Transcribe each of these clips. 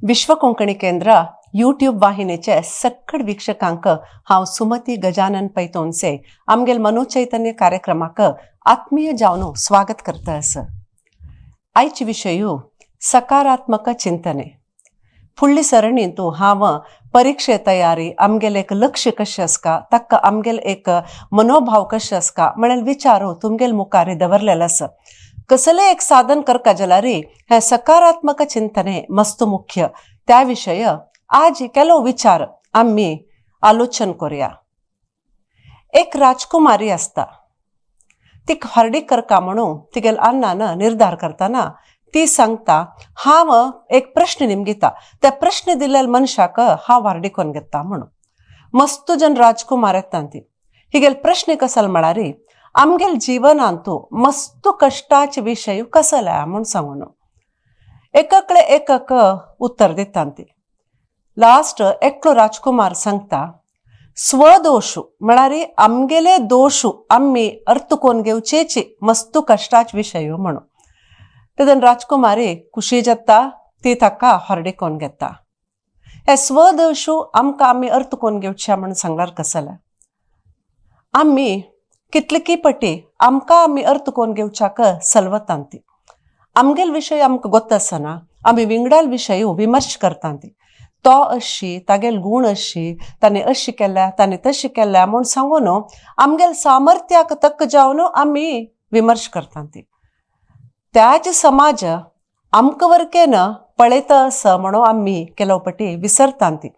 विश्व कोंकणी केंद्र यूट्यूब वाहिनीचे सक्कड वीक्षकांक हांव सुमती गजानन पैतोनसे आमगेल मनोचैतन्य कार्यक्रमाक आत्मीय जावन स्वागत करता आसा. आयचे विशय सकारात्मक चिंतने. फुडली सरणींतू हांव परिक्षे तयारी आमगेले एक लक्ष कशें आसका, ताका आमगेल एक मनोभाव कशें आसका म्हणल्यार विचारू तुमगेल मुखार दवरलेलो आसा. कसलें एक साधन करका जाल्यार हें सकारात्मक चिंतने मस्त मुख्य. त्या विशय आज केलो विचार आमी आलोचन करूया. एक राजकुमारी आसता, तिका हरडी करका म्हणून तिगेल अन्नान निर्धार करतना ती सांगता, हांव एक प्रश्न निमगिता, त्या प्रश्न दिल्ल्या मनशाक हांव व्हारडी कोन्न घेता म्हणून. मस्त जन राजकुमार येता ती हिगेल प्रश्न कसल म्हळ्यार आमगेल जिवनांतू मस्त कश्टाचे विशय कसले म्हूण सांगून एककडे एकक उत्तर दिता ती. लास्ट एकलो राजकुमार सांगता, स्वदोशु म्हळ्यार आमगेले दोशु आमी अर्थ कोन घेवचेची मस्त कश्टाचे विशय म्हणून. तेदन राजकुमारी खुशी जाता, ती ताका हॉर्डी कोन घेता. हे स्वदोशु आमकां आमी अर्थ कोन घेवचे म्हूण सांगल्यार कसले आमी कितले पटी आमकां आमी अर्थ कोन घेवच्याक सलवतां ती. आमगेल विशय आमकां गोत आसना, आमी विंगडाल विशय विमर्श करता ती. तो अशी तागेल गूण अशी, ताणें अशी केल्या, ताणें तशी केल्या म्हूण सांगून आमगेल सामर्थ्याक तक्क जावन आमी विमर्श करता ती. त्याच समाज आमकां वरकेन पळयता आसा म्हणून आमी केलो पटी विसरता ती.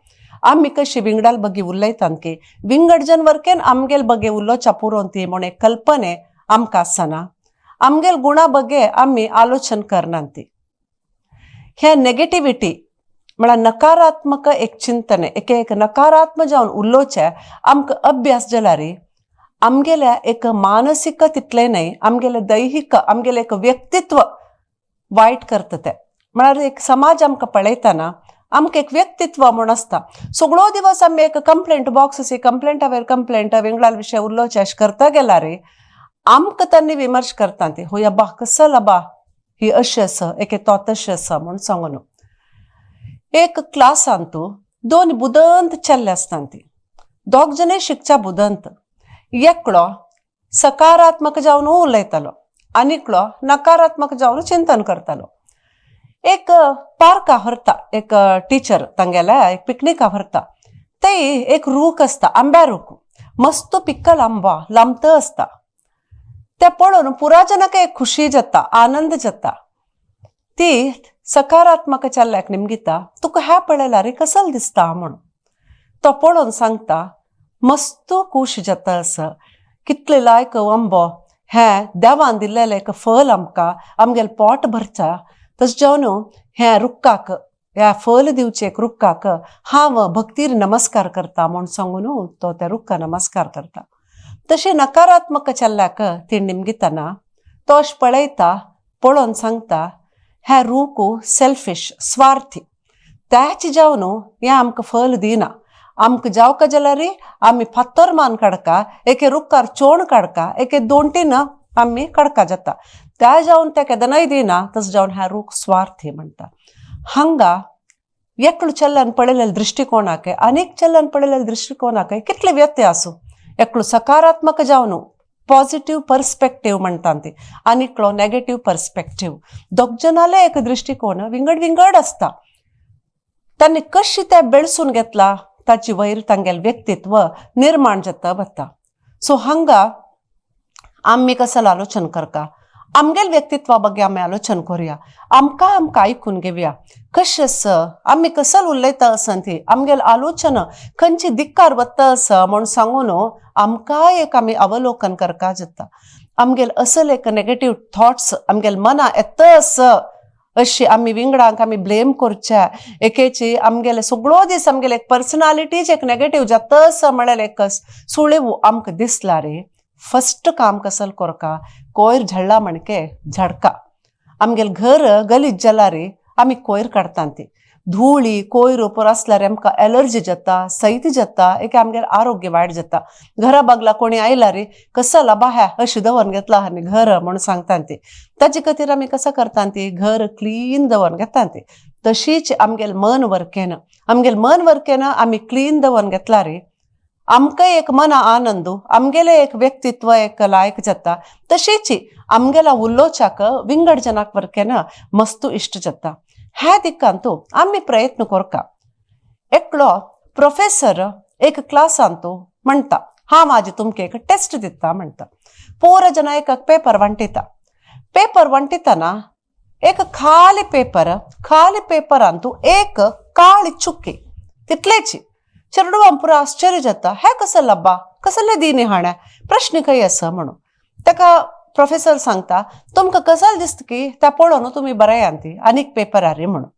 आमी कशी विंगडाल बगी उलयतात की विंगड जन वरकेन आमगेल बगे उलोवच्या पुरोवन ती म्हूण एक कल्पने आमकां आसना. आमगेल गुणा बगे आमी आलोचन करना ती. हे नेगेटिविटी म्हळ्यार नकारात्मक एक चिंतन, एक एक नकारात्मक जावन उलोवचें आमकां अभ्यास जाल्यार आमगेल्या एक मानसीक तितलें न्हय, आमगेलें दैहीक आमगेलें एक व्यक्तित्व वायट करता तें. म्हळ्यार एक समाज आमकां पळयतना आमकां एक व्यक्तित्व म्हूण आसता. सगळो दिवस आमी एक कंप्लेंट बॉक्स आसी, कंप्लेंटा वयर कंप्लेंट विंगडाल विशय उलोवचें अशें करता गेल्यार आमकां तांणी विमर्श करता ती. होय अब्बा कसल अब्बा ही अशें आसा, एके तो तशें आसा म्हूण सांगून. एक क्लासांतू दोन बुदंत चेल्ले आसता ती. दोग जणे शिकच्या बुदंत. एकलो सकारात्मक जावन उलयतालो आनी एकलो नकारात्मक जावन चिंतन करतालो. एक पार्का व्हरता एक टिचर, तांगेल्या एक पिकनिका व्हरता. ते एक रूख आसता, आंब्या रूख, मस्त पिक्कल आंबा लांबत आसता. ते पळोवन पुरा जनाक एक खुशी जाता, आनंद जाता. ती सकारात्मक चेल्ल्याक निमगिता, तुका हें पळयल्यार कसल दिसता म्हणून. तो पळोवन सांगता, मस्त खूश जाता आसा, कितले लायक आंबो, हें देवान दिल्लेलें एक फल आमकां, आमगेलें पोट भरता. तशें जावन ह्या रुखाक, ह्या फल दिवचे एक रुखाक हांव भक्तीर नमस्कार करता म्हूण सांगून तो त्या रुखाक नमस्कार करता. तशें नकारात्मक चेल्ल्याक ती निमगितना तो अशें पळयता, पळोवन सांगता, ह्या रूख सेल्फीश, स्वार्थी, त्याच जावन हें आमकां फल दिना. आमकां जावका जाल्यार आमी फातर मान काडका, एके रुखार चोण काडका, एके दोनटीन आमी काडका जाता. त्या जावन ते केदनाय दिना. तशें जावन ह्या रूख स्वार्थी म्हणटा. हांगा एकलो चेल्ल्यान पळयलेले दृश्टिकोणाक आनीक चेल्ल्यान पळयलेले दृश्टिकोणाक कितले व्यत्यय आसूं. एकलो सकारात्मक जावन पॉझिटिव्ह पर्स्पेक्टीव म्हणटा ती, आनी एकलो नेगेटीव पर्स्पेक्टीव. दोग जणाले एक दृश्टिकोण विंगड विंगड आसता. तांणी कशी ते बेळसून घेतला ताची वयर तांगेलें व्यक्तित्व निर्माण जाता वता. सो हांगा आमी कसल आलोचन करता, आमगेल व्यक्तित्वा ಬಗ್ಗೆ आमी आलोचन करुया. आमकां आमकां आयकून घेवया कशें आसा, आमी कसल उलयता आसा ती, आमगेल आलोचन खंयची दिक्कार वता आसा म्हूण सांगून आमकां एक आमी अवलोकन करपा जाता. आमगेल असल एक नेगेटीव थॉट्स आमगेल मना येता आसा अशी आमी विंगडांक आमी ब्लेम करचे एकेची आमगेले सगळो दीस आमगेले एक पर्सनालिटीच एक नेगेटीव जाता आसा म्हळ्यार एक सुळेव आमकां दिसला रे. फस्ट काम कसल कोरका, कोयर झडला म्हणके झडका. आमगेल घर गलीज जाल्यार आमी कोयर काडटा ती. धुळी कोयर पुरो आसल्यार आमकां एलर्जी जाता, सैत जाता, एक आमगेल आरोग्य वायट जाता. घरा बागला कोणी आयला रे, कसला बाह्या अशी दवरून घेतला आनी घर म्हणून सांगता ती. ताजे खातीर आमी कसं करता ती, घर क्लीन दवरून घेता ती. तशीच आमगेल मन वरकेन, आमगेल मन वरकेन आमी क्लीन दवरून घेतला रे आमकां एक मना आनंद, आमगेलें एक व्यक्तित्व एक लायक जाता. तशीच आमगेला उलोवच्याक विंगड जनाक वरकेन मस्तू इश्ट जाता. ह्या दिक्कांतू आमी प्रयत्न करका. एकलो प्रोफेसर एक क्लासांतू म्हणटा, हांव आज तुमकां एक टेस्ट दिता म्हणटा. पोर जना एक पेपर वांटिता. पेपर वांटितना एक खाली पेपर, खाली पेपरांतू एक काळी चुकी तितलेची. चेडवां पुरा आश्चर्य जाता, हें कसलें अब्बा, कसलें दी हाणें, प्रश्न खंय आसा म्हणून. ताका प्रोफेसर सांगता, तुमकां कसल दिसता की त्या पळोवन तुमी बरयान ती आनीक पेपरार म्हणून.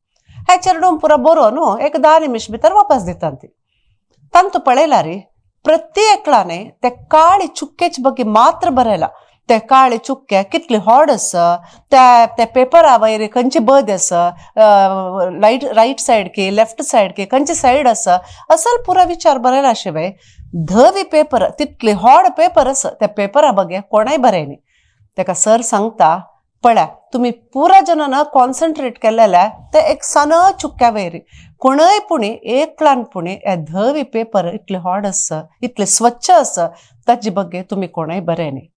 हें चेडूं पुरा बरोवन एक 10 निमिश भितर वापस दिता ती. तांतू पळयला रे प्रत्येकलाने ते काळी चुक्केच ಬಗ್ಗೆ मात्र बरयला. ते काळे चुक्के कितले हॉड आसा, त्या त्या पेपरा वयर खंयची बद आसा, लायट रायट सायड की लेफ्ट सायड की खंयची सायड आसा, असल पुरा विचार बरयला. शिवाय धवी पेपर तितली हॉड पेपर आसा, त्या पेपरा बगे कोणाय बरयनी. ताका सर सांगता, पळया तुमी पुरा जनान कॉन्सन्ट्रेट केलेले ते एक सान चुक्क्या वयर, कोणय पुणी एकलान पुणी हे धवी पेपर इतले हॉड आसा, इतले स्वच्छ आसा, ताजे बगे तुमी कोणय बरयनी.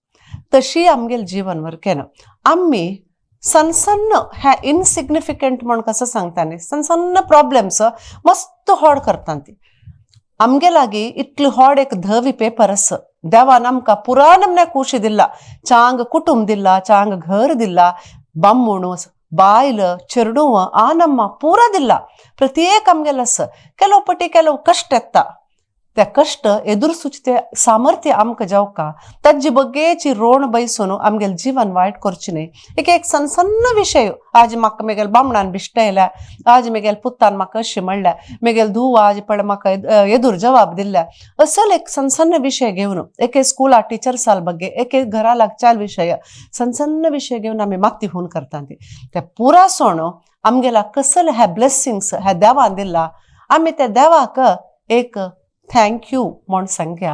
तशी आमगेल जीवन वरकेन आमी सनसन्न ह्या इनसिग्निफिकंट म्हण कसं सांगता न्ही, सनसन्न प्रॉब्लेम्स मस्त हॉड करता ती. आमगे लागीं इतली हॉड एक धवी पेपर आसा. देवान आमकां पुरा नमन्या खुशी दिला, चांग कुटुंब दिला, चांग घर दिला, बामणू बायल चेडूं आनम्मा पुरा दिला. प्रत्येक आमगेल आसा. ಕೆಲವು पटी ಕೆಲವು कश्ट येता, त्या कश्ट एदुरसूचे ते सामर्थ्य आमकां जावका ताजे बग्गेची रोण बैसून आमगेल जीवन वायट करचें न्ही. एक एक सन्न सन्न विशय, आज म्हाका मेगेल बामणान बिश्टयल्या, आज मेगेल पुतान म्हाका अशें म्हणल्या, मेगेल धूव आज पळय म्हाका एदूर जवाब दिल्या, असल एक सन्न सन्न विशय घेवन, एक एक स्कुला टिचर्साल ಬಗ್ಗೆ, एक एक घरा लागच्याल विशय, सन्न सन्न विशय घेवन आमी मात्ती हून करता ती. ते पुरा सोण आमगेला कसल ह्या ब्लेसिंग्स ह्या देवान दिला, आमी त्या देवाक एक thank you म्हूण सांगया.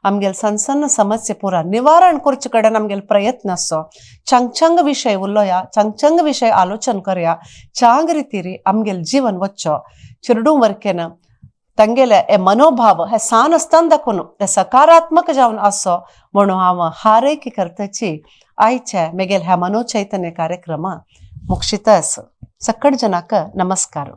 आमगेल सन्न सन्न समस्या पुरा निवारण करचे कडेन आमगेल प्रयत्न आसचो. चांग चांग विशय उलोया, चांग चांग विशय आलोचन करया, चांग रितीरी आमगेल जीवन वच्चो. चिरडूं वरकेन तांगेले हे मनोभाव हे सान आसतना दाखोवन ते सकारात्मक जावन आसचो म्हणून हांव हारयकी करताची आयचे मेगेल ह्या मनोचैतन्य कार्यक्रम मुक्षित आसा. सकट जनाक नमस्कार.